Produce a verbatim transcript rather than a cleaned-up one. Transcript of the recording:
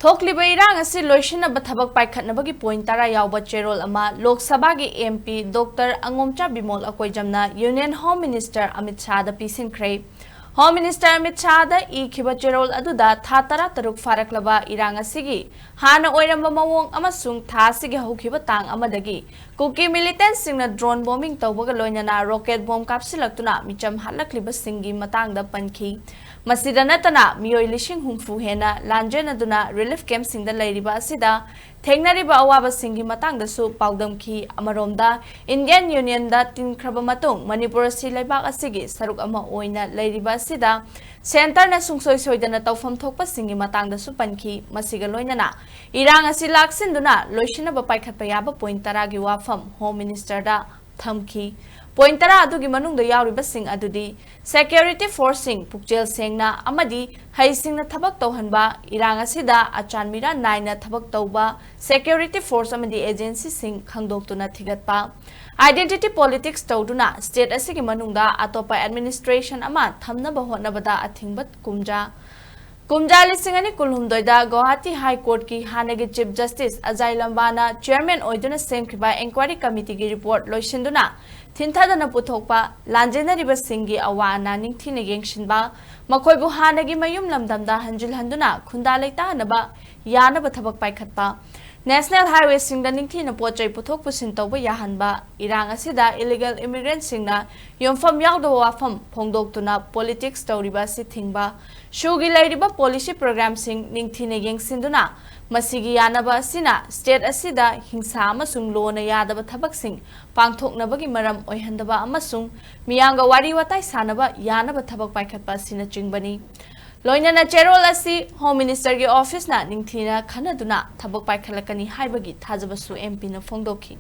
ꯊꯣꯛꯂꯤꯕ ꯏꯔꯥꯡ ꯑꯁꯤ ꯂꯣꯏꯁꯤꯟꯅꯕ ꯊꯕꯛ ꯄꯥꯏꯈꯠꯅꯕꯒꯤ ꯄꯣꯏꯟꯠ ꯇꯔꯥ ꯌꯥꯎꯕ ꯆꯦꯔꯣꯜ ꯑꯃ ꯂꯣꯛ ꯁꯚꯥꯒꯤ M P doctor Angomcha Bimol ꯑꯀꯣꯏꯖꯝꯅ ꯌꯨꯅꯤꯌꯟ ꯍꯣꯝ ꯃꯤꯅꯤꯁꯇꯔ ꯑꯃꯤꯠ ꯁꯥꯍꯗ ꯄꯤꯁꯤꯟꯈ꯭ꯔꯦ꯫ ꯍꯣꯝ ꯃꯤꯅꯤꯁꯇꯔ ꯑꯃꯤꯠ ꯁꯥꯍꯗ ꯏꯈꯤꯕ ꯆꯦꯔꯣꯜ ꯑꯗꯨꯗ ꯊꯥ ꯇꯔꯥꯇꯔꯨꯛ ꯐꯥꯔꯛꯂꯕ ꯏꯔꯥꯡ ꯑꯁꯤꯒꯤ ꯍꯥꯟꯅ ꯑꯣꯏꯔꯝꯕ ꯃꯑꯣꯡ ꯑꯃꯁꯨꯡ ꯊꯥ ꯑꯁꯤꯒꯤ ꯍꯧꯈꯤꯕ ꯇꯥꯡ ꯑꯃꯗꯒꯤ ꯀꯨꯀꯤ ꯃꯤꯂꯤꯇꯦꯟꯠꯁꯤꯡꯅ ꯗ꯭ꯔꯣꯟ ꯕꯣꯝꯕꯤꯡ ꯇꯧꯕꯒ ꯂꯣꯏꯅꯅ ꯔꯣꯀꯦꯠ ꯕꯣꯝ ꯀꯥꯞꯁꯤꯜꯂꯛꯇꯨꯅ ꯃꯤꯆꯝ ꯍꯥꯠꯂꯛꯂꯤꯕꯁꯤꯡꯒꯤ ꯃꯇꯥꯡꯗ ꯄꯟꯈꯤ꯫ ꯃꯁꯤꯗ ꯅꯠꯇꯅ ꯃꯤꯑꯣꯏ ꯂꯤꯁꯤꯡ ꯍꯨꯝꯐꯨ ꯍꯦꯟꯅ ꯂꯥꯟꯖꯦꯟꯅꯗꯨꯅ ꯔꯤꯂꯤꯐ ꯀꯦꯝꯞꯁꯤꯡꯗ ꯂꯩꯔꯤꯕ ꯑꯁꯤꯗ ꯊꯦꯡꯅꯔꯤꯕ ꯑꯋꯥꯕꯁꯤꯡꯒꯤ ꯃꯇꯥꯡꯗꯁꯨ ꯄꯥꯎꯗꯝꯈꯤ꯫ ꯑꯃꯔꯣꯝꯗ, ꯏꯟꯗꯤꯌꯟ ꯌꯨꯅꯤꯌꯟꯗ ꯇꯤꯟꯈ꯭ꯔꯕ ꯃꯇꯨꯡ ꯃꯅꯤꯄꯨꯔ ꯑꯁꯤ ꯂꯩꯕꯥꯛ ꯑꯁꯤꯒꯤ ꯁꯔꯨꯛ ꯑꯃ ꯑꯣꯏꯅ ꯂꯩꯔꯤꯕ ꯑꯁꯤꯗ ꯁꯦꯟꯇꯔꯅ ꯁꯨꯡꯁꯣꯏ ꯁꯣꯏꯗꯅ ꯇꯧꯐꯝ ꯊꯣꯛꯄꯁꯤꯡꯒꯤ ꯃꯇꯥꯡꯗꯁꯨ ꯄꯟꯈꯤ꯫ ꯃꯁꯤꯒ ꯂꯣꯏꯅꯅ ꯏꯔꯥꯡ ꯑꯁꯤ ꯂꯥꯛꯁꯤꯟꯗꯨꯅ ꯂꯣꯏꯁꯤꯟꯅꯕ ꯄꯥꯏꯈꯠꯄ ꯌꯥꯕ ꯄꯣꯏꯟꯠ ꯇꯔꯥꯒꯤ ꯋꯥꯐꯝ ꯍꯣꯝ ꯃꯤꯅꯤꯁꯇꯔꯗ ꯊꯝꯈꯤ꯫ ꯄꯣꯏꯟꯠ ꯇꯔꯥ ꯑꯗꯨꯒꯤ ꯃꯅꯨꯡꯗ ꯌꯥꯎꯔꯤꯕꯁꯤꯡ ꯑꯗꯨꯗꯤ ꯁꯦꯀ꯭ꯌꯨꯔꯤꯇꯤ ꯐꯣꯔꯁꯁꯤꯡ ꯄꯨꯛꯆꯦꯜ ꯁꯦꯡꯅ ꯑꯃꯗꯤ ꯍꯩꯁꯤꯡꯅ ꯊꯕꯛ ꯇꯧꯍꯟꯕ, ꯏꯔꯥꯡ ꯑꯁꯤꯗ ꯑꯆꯥꯟ ꯃꯤꯔꯥꯟ ꯅꯥꯏꯅ ꯊꯕꯛ ꯇꯧꯕ ꯁꯦꯀ꯭ꯌꯨꯔꯤꯇꯤ ꯐꯣꯔꯁ ꯑꯃꯗꯤ ꯑꯦꯖꯦꯟꯁꯤꯁꯤꯡ ꯈꯪꯗꯣꯛꯇꯨꯅ ꯊꯤꯒꯠꯄ, ꯑꯥꯏꯗꯦꯟꯇꯤꯇꯤ ꯄꯣꯂꯤꯇꯤꯛꯁ ꯇꯧꯗꯨꯅ ꯁ꯭ꯇꯦꯠ ꯑꯁꯤꯒꯤ ꯃꯅꯨꯡꯗ ꯑꯇꯣꯞꯄ ꯑꯦꯗꯃꯤꯅꯤꯁꯇ꯭ꯔꯦꯁꯟ ꯑꯃ ꯊꯝꯅꯕ ꯍꯣꯠꯅꯕꯗ ꯑꯊꯤꯡꯕ ꯀꯨꯝꯖꯥ꯫ ꯀꯨꯝꯖꯥ ꯂꯤꯁꯤꯡ ꯑꯅꯤ ꯀꯨꯟꯍꯨꯝꯗꯣꯏꯗ ꯒꯧꯍꯥꯇꯤ ꯍꯥꯏ ꯀꯣꯔꯠꯀꯤ ꯍꯥꯟꯅꯒꯤ ꯆꯤꯐ ꯖꯁꯇꯤꯁ ꯑꯖꯥꯏ ꯂꯝꯕꯥꯅ ꯆꯤꯌꯔꯃꯦꯟ ꯑꯣꯏꯗꯨꯅ ꯁꯦꯝꯈꯤꯕ ꯏꯟꯀ꯭ꯋꯥꯏꯔꯤ ꯀꯃꯤꯇꯤꯒꯤ ꯔꯤꯄꯣꯔꯠ ꯂꯣꯏꯁꯤꯟꯗꯨꯅ ꯊꯤꯟꯊꯗꯅ ꯄꯨꯊꯣꯛꯄ, ꯂꯥꯟꯖꯦꯟꯅꯔꯤꯕꯁꯤꯡꯒꯤ ꯑꯋꯥ ꯑꯅꯥ ꯅꯤꯡꯊꯤꯅ ꯌꯦꯡꯁꯤꯟꯕ, ꯃꯈꯣꯏꯕꯨ ꯍꯥꯟꯅꯒꯤ ꯃꯌꯨꯝ ꯂꯝꯗꯝꯗ ꯍꯟꯖꯤꯜꯍꯟꯗꯨꯅ ꯈꯨꯟꯗꯥ ꯂꯩꯇꯥꯅꯕ ꯌꯥꯅꯕ ꯊꯕꯛ ꯄꯥꯏꯈꯠꯄ, ꯅꯦꯁꯅꯦꯜ ꯍꯥꯏꯋꯦꯁꯤꯡꯗ ꯅꯤꯡꯊꯤꯅ ꯄꯣꯠ ꯆꯩ ꯄꯨꯊꯣꯛ ꯄꯨꯁꯤꯟ ꯇꯧꯕ ꯌꯥꯍꯟꯕ, ꯏꯔꯥꯡ ꯑꯁꯤꯗ ꯏꯂꯤꯒꯦꯜ ꯏꯃꯤꯒ꯭ꯔꯦꯟꯠꯁꯤꯡꯅ ꯌꯨꯝꯐꯝ ꯌꯥꯎꯗꯕ ꯋꯥꯐꯝ ꯐꯣꯡꯗꯣꯛꯇꯨꯅ ꯄꯣꯂꯤꯇꯤꯛꯁ ꯇꯧꯔꯤꯕ ꯑꯁꯤ ꯊꯤꯡꯕ, ꯁꯨꯒꯤ ꯂꯩꯔꯤꯕ ꯄꯣꯂꯤꯁꯤ ꯄ꯭ꯔꯣꯒ꯭ꯔꯥꯝꯁꯤꯡ ꯅꯤꯡꯊꯤꯅ ꯌꯦꯡꯁꯤꯟꯗꯨꯅ ꯃꯁꯤꯒꯤ ꯌꯥꯅꯕ ꯑꯁꯤꯅ ꯁ꯭ꯇꯦꯠ ꯑꯁꯤꯗ ꯍꯤꯡꯁꯥ ꯑꯃꯁꯨꯡ ꯂꯣꯅ ꯌꯥꯗꯕ ꯊꯕꯛꯁꯤꯡ ꯄꯥꯡꯊꯣꯛꯅꯕꯒꯤ ꯃꯔꯝ ꯑꯣꯏꯍꯟꯗꯕ ꯑꯃꯁꯨꯡ ꯃꯤꯌꯥꯝꯒ ꯋꯥꯔꯤ ꯋꯥꯇꯥꯏ ꯁꯥꯅꯕ ꯌꯥꯅꯕ ꯊꯕꯛ ꯄꯥꯏꯈꯠꯄ ꯑꯁꯤꯅꯆꯤꯡꯕꯅꯤ꯫ ꯂꯣꯏꯅꯅ ꯆꯦꯔꯣꯜ ꯑꯁꯤ ꯍꯣꯝ ꯃꯤꯅꯤꯁꯇꯔꯒꯤ ꯑꯣꯐꯤꯁꯅ ꯅꯤꯡꯊꯤꯅ ꯈꯟꯅꯗꯨꯅ ꯊꯕꯛ ꯄꯥꯏꯈꯠꯂꯛꯀꯅꯤ ꯍꯥꯏꯕꯒꯤ ꯊꯥꯖꯕꯁꯨ ꯑꯦꯝ ꯄꯤꯅ ꯐꯣꯡꯗꯣꯛꯈꯤ꯫